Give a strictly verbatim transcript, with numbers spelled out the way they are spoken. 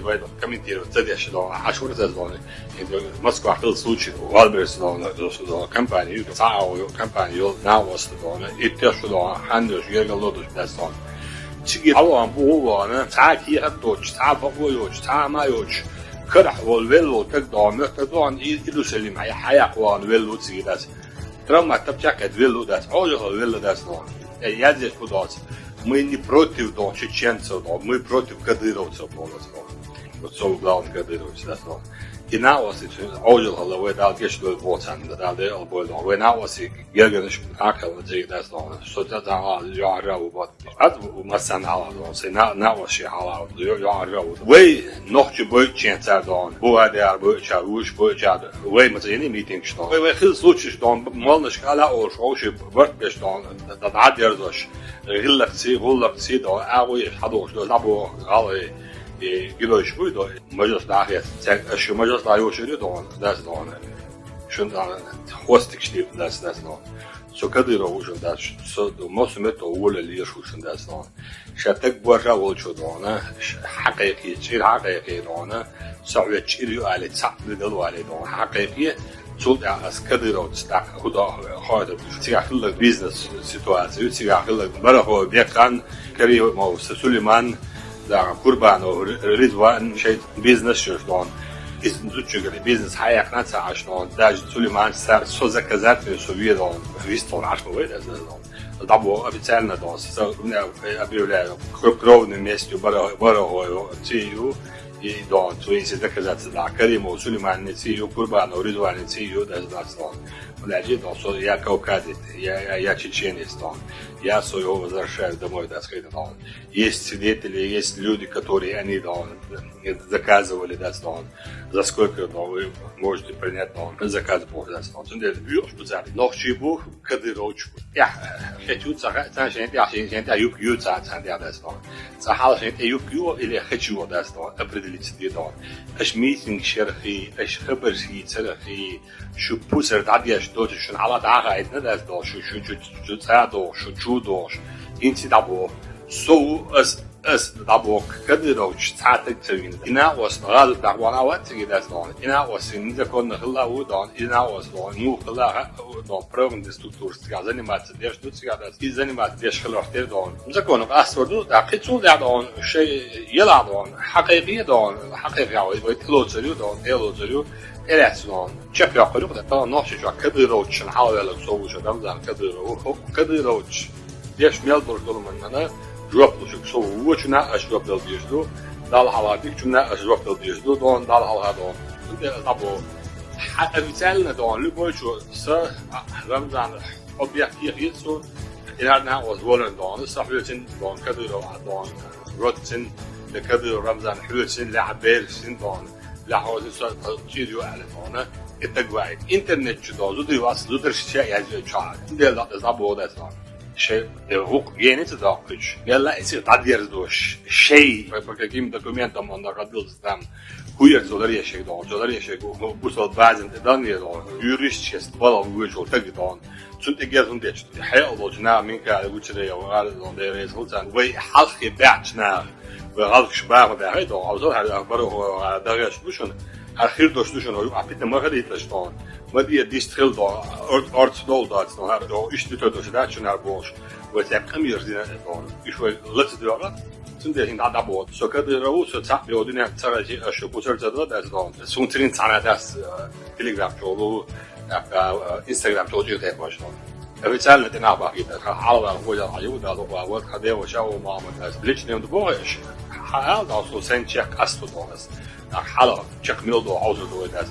Вай комментировать ца деш дона, хьашура ца дона. Москва хил случай, Валберс дона, дона, компания, ю, цао, компания, ю, на оста дона, и те шу дона, ханнеш, гергал лодуш дас дона. Циги аван бу вона, ца ки хатточ, ца баквоч, ца майоч. Карах вол велло, так дона, так дона, и, и ду селим, хай, хаяк вон велло циги дас. Травма тапчак эд велло дас, ожо велло дас дона. Э, я здесь кудос. Мы не против дона, чеченцев дона, мы против кадыровцев дона. Вот со главный кадыровец дас дона. И на оси, ожо хала, вай дал геш дол боцан, дал де ал бой дона. Вай на оси, герганеш, акал, джей дас дона. Со та та, я ра, вот. Ад массан ала дон, се на, на ваше ала, ё, ё, ё. Вай нохчи бойчен цар дон. Бу аде ар бойча, уш бойча. Вай ма цени митинг што. Вай, вай хил случай што, молнаш кала ош, ош, бърт беш дон, да, да, дерзош. Гиллакци, гуллакци дон, а вай хадош, да, да, бо, галы, и гидош буй дон. Мажас да хес, цек, ашу мажас да ёшери дон, дас дон. Шун да, хвостик штип, дас, дас дон. Со Кадыров ужин дас, со, мосу мето уволили ешушин дас дон. Ша так боржа волчо дона, хьакъикъи, чир хьакъикъи дона, са ве чир ю али, цап дигал вали дона, хьакъикъи, цул да ас Кадыровц да, худа, хойда, цига хилла бизнес ситуация, цига хилла барахо бекан, Каримов Сулейман, да, Курбанов Ри-, Ризван, шей бизнес шеш дон. Из зуччигали бизнес хаяхна ца аш дон, даже Сулейман са, со заказать, со ве дон, вистон аш ве дон. Дабо официально дон, со, не, объявляю, кр-, кровным местью Бара-, Барагоева, Цию, и дон, то есть доказательства, да, Каримов Сулейман не Цию, Курбанов Ризван не Цию, да, значит, дон. Подожди, дон, со, я кавказец, я, я, я чеченец, дон. Я своего возвращаю домой, да, сказать, дон. Есть свидетели, есть люди, которые они, дон, заказывали, да, дон. За сколько, дон, вы можете принять, дон, заказ, дон, да, дон. Цунде, ю, что за, нохчи бу, Кадыровчику. Я, хетю ца, ца шен, я шен, шен, я юб, ю, ца, ца, я дас дон. Ца хал шен, я юб, ю, или хетю дас дон, определить себе дон. Аш митинг шерхи, аш хабар ши, церхи, шу пусар дадьяш дочи, шун ала дага айдна дас дон, шу, шу, шу, шу, ца дон, шу, чу дон, шу. Инци дабо. Со ас, ас дабо, Кадыровч, ца так цавин. Ина ос, газ дагвана ват циги дас дон. Ина ос, незаконно хила у дон, ина ос дон, му хила ха, у дон, правым деструктур, цига заниматься деш, ду цига дас. И заниматься деш хила тер дон. Закон ас варду, да, кицу да дон, шей, ела дон, хакайки дон, хакайки ой, ой, тело царю дон, тело царю, элес дон. Чек я курю, да, то нохчи чуа, Кадыровч, шан хала вела, со уша, Рамзан Кадыров, Кадыровч. Деш мел дор дор ман, нана, жоп лучук, со учуна, аш жоп дал деш ду, дал хала дик чуна, аш жоп дал деш ду, дон, дал хала дон. Де, або, ха, официально дон, любой чу, са, а, Рамзан, объект их, их, су, ирарна, оз волен дон, са, хвецин дон, Кадыров, а, дон, родцин, де Кадыров, Рамзан, хвецин, ля, берсин дон, ля, оз, са, чир ю, але дон, а, это говорит. Интернет чу дон, зуды вас, зуды шча, я, я, ча. Де, да, да, забо, да, дон. Шей, э, вук генец докуч. Мелла эсир дадьердош. Шей. По, по каким документам он находился там? Хуер золар яшек дон. Золар яшек бусал базин дан я дон. Юрист чест бала вычел так дон. Цун тегер зун деч. Хел дочна минка гучре я вар дон дерес хулцан. Вай халхи бачна. Вай халх шбар да хай дон. Авзал хар баро дагаш бушун. Ахир дош душун. Апит ма хадит лаштон. Ма дия дистрил дон. Орт, орт дол дон. Хар дон. Ишти то дош дачун хар бош. Ва тяп кам ёрзина дон. Иш ва лац дора. Цунде хин да бот. Со Кадыров, со цап ёдине царати ашу пусар цадва дас дон. Сун трин цана дас, э, Telegram чолу, э, Instagram чолу чир тек баш дон. Официально тена бахи да. Халва хожа хаю да ло ва вот хаде ва шау мама дас. Личный он богеш. Хал да со сен чек асту донас. Хала чек мил до аузу до дас.